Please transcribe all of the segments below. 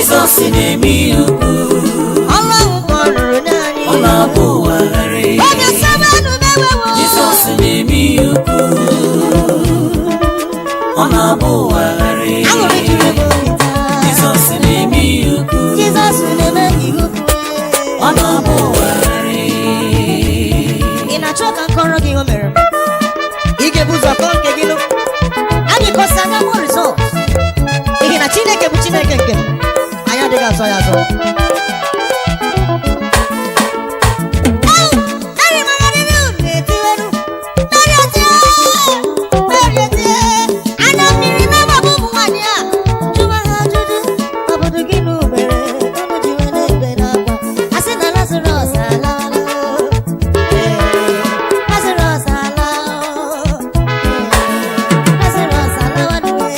Jizọs na-eme ihe ukwu. Ọrụ ahụ ka ọ rụrụ n'anyị. Ọ na-abụ ụwa gharị. Oge sabanụ mewewo. Jizọs na-eme ihe ukwu. Ọ na-abụ ụwa gharị. Aṅụrị juru m obi taa. Jizọs na-eme ihe ukwu. Jizọs na-eme ihe ukwu. Ọ na-abụ ụwa gharị. Ị na-achọ ka m kọrọ gị ihe o mere m? Ị ga-ebu ụzọ kọọ nke gị nụ. Anyị kọsa anya mụ result. N'ihi na Chineke bụ Chineke nke m. Anyị adịghị azọ ya azọ. Mary Magdalene na-etiweru. Mary etie, Mary etie. Anya mmiri na-agbagbu ụmụ nwaanyị a. Jụwa ha ajụjụ, obodo gị na ubere, unu ji wee na-ebe n'akwa. A sị na Lazarus alala. Ee, Lazarus alala. Ee, Lazarus alawanuwe.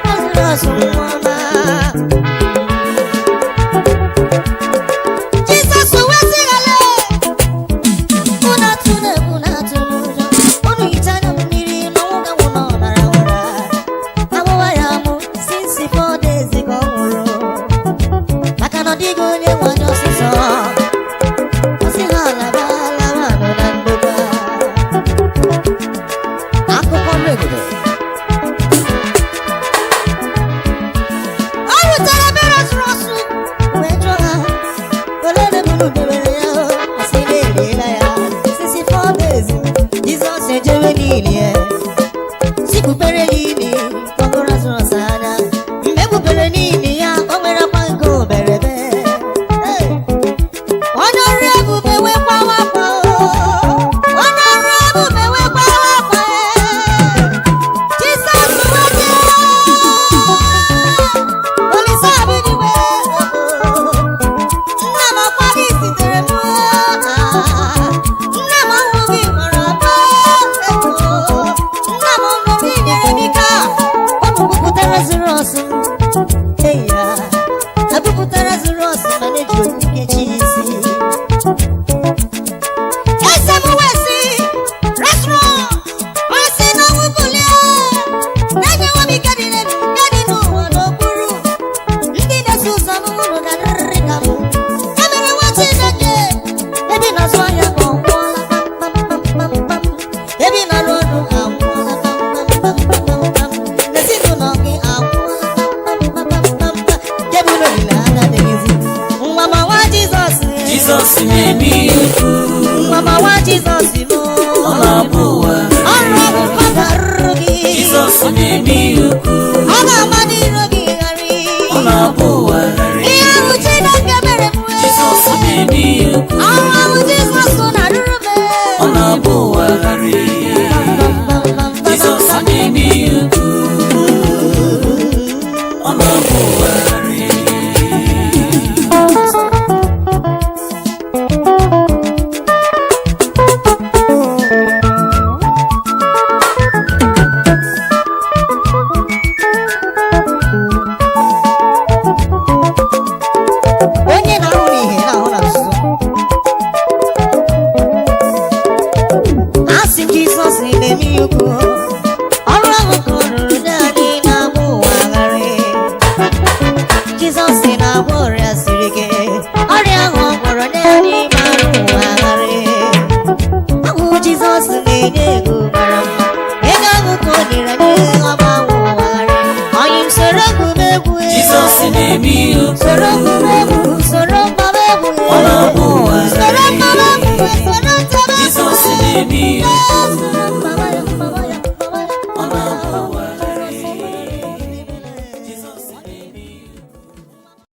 Lazarus nwa ọma. Jizọs wee sị ha, "Lee, unu atụla egwu, unu atụla ụjọ. Unu hichaa anya mmiri na ọnwụ ga-anwụ na ọbara nwụrụ. Amụwa ya amụ, since 4 days ka ọ nwụrụ. Maka na ọ dịghị onye nwe anya ọsịsọ. Ọ sị ha laba, laba nọ na ndokwa." Akụkọ ọrụ ebube. Ọ rutere ebe Lazarọs wee jụọ ha, "Olee ebe unu debere ya?" Ọ sị na eriela ya. Sisi 4 days, Jizọs ejewe n'ili ya. Si kpupere ya ili, kpọgoro Lazarọs anya. Mgbe e kpupere n'ili ya, o nwere akwa nke oberebe. Hey! Onye ọrụ ebube wee kwawa akwa o. Onye ọrụ ebube wee kwawa akwa e. Jizọs wee jee. Olise abịdịwe. Nna m akwa gị sitere m. Nna m ọhụrụ gị nwere abụọ. Nna m ọhụrụ gị nyere m ike a. Ọ bụ kwupụtara zuru ọsụ. Eyi ya. Ebupụtara zuru ọsụ mana eji okwu kechi isi. Eze m wee sị, "Lazarus, o si n'ọnwụ bulie. Na-enyewo m ike dị n'elu, nke dị n'ụwa n'okpuru. Ndị na-eso ụzọ m unu ga-adịrịrị ka m." E mere nwa Chineke, ebe ị na-azụ ahịa ka ọ nwụọla kpam kpam kpam kpam. Ebe ị na-arụ ọrụ anwụọla kpam kpam kpam kpam kpam. N'ezinụlọ gị anwụọla kpam kpam kpam kpam kpam. Nke bụ na olileanya adịghịzi. Nwa ma nwa Jizọs. Jizọs na-eme ihe ukwu. Nwa ma nwa Jizọs mụ. Ọ na-abụ ụwa Ọrụ gharị. ahụ ka ọ ga-arụrụ gị. Jizọs na-eme ihe ukwu. Ọ ga-agba n'iro gị gharị. Ọ na-abụ ụwa gharị. Ihe ahụ Chineke mere m. Jizọs na-eme ihe ukwu. Ọrụ ahụ Jizọs na-arụrụ m. Ọ na-abụ ụwa gharị. Jizọs na-eme ihe ukwu. Ọ na-abụ ụwa gharị. Onye na-ahụ n'ihe na-ahụ na nzuzo. Asị m Jizọs na-eme ihe ukwu. Ọrụ ahụ ka ọ rụrụ naanị na-agba ụwa gharị. Jizọs na-agwọ ọrịa siri ike. Ọrịa ahụ ọ gwọrọ naanị mara ụwa gharị. Ahụ Jizọs na-enye ego mara mma. Ego ahụ ka o nyere anyị ọgbanwe ụwa gharị. Onye m soro gụba egwu. Jizọs na-eme ihe ukwu. Soro gụba egwu, soro mgbaba egwu. Ọ na-abụ ụwa Soro gharị. mgbaba egwu, soro ntaba egwu. Jizọs na-eme ihe ukwu.